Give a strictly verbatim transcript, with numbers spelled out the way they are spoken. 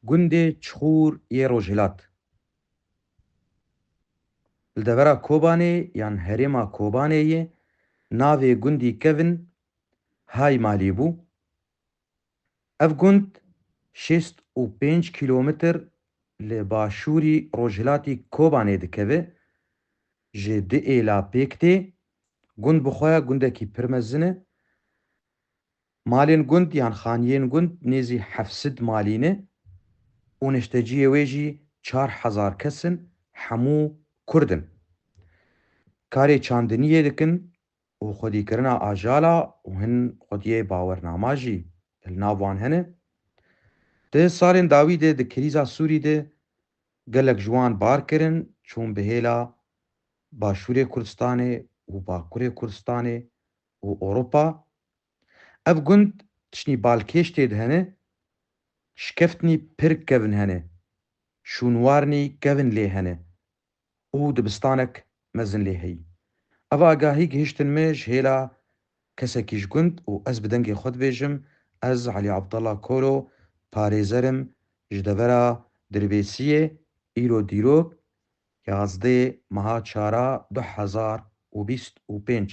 Gundê Çixûr yê Rojhilat. Li devera Kobanê yan herêma Kobanê yê navê gundî kevin Hay Malî bû. Ev gund şêst û pênc kîlometr li başûrî rojhilatî Kobanê dikeve. Ji du êla pêk tê. Gund bi xwe ya gundekî pir mezin e. Malên gund yan xaniyên gund nêzî heft sed malî ne û neşteciyê wê jî çar hezar kes in, hemû Kurd in. Karê çandiniyê dikin û xwedîkirina ajala û hin xwediyê bawernama jî li nav wan hene. Di salên dawî de di krîza Sûrî de gelek ji wan bar kirin, çûn bi hêla Başûrê Kurdistanê û Bakurê Kurdistanê û Ewropa. Ev gund tiştî balkêş tê de hene, şikeftnî pir kevin hene, şûnwarnî kevin lê hene û dibistanek mezin lê heyî. Ev agahî gihiştin me ji hêla kesekî ji gund û ez bi dengê xwe dibêjim, ez Elî Abdullah Kolo, parêzer im ji devera Dirbêsiyê, îro dîrok, yazdeh meha çara du hezar û bîst û pênc.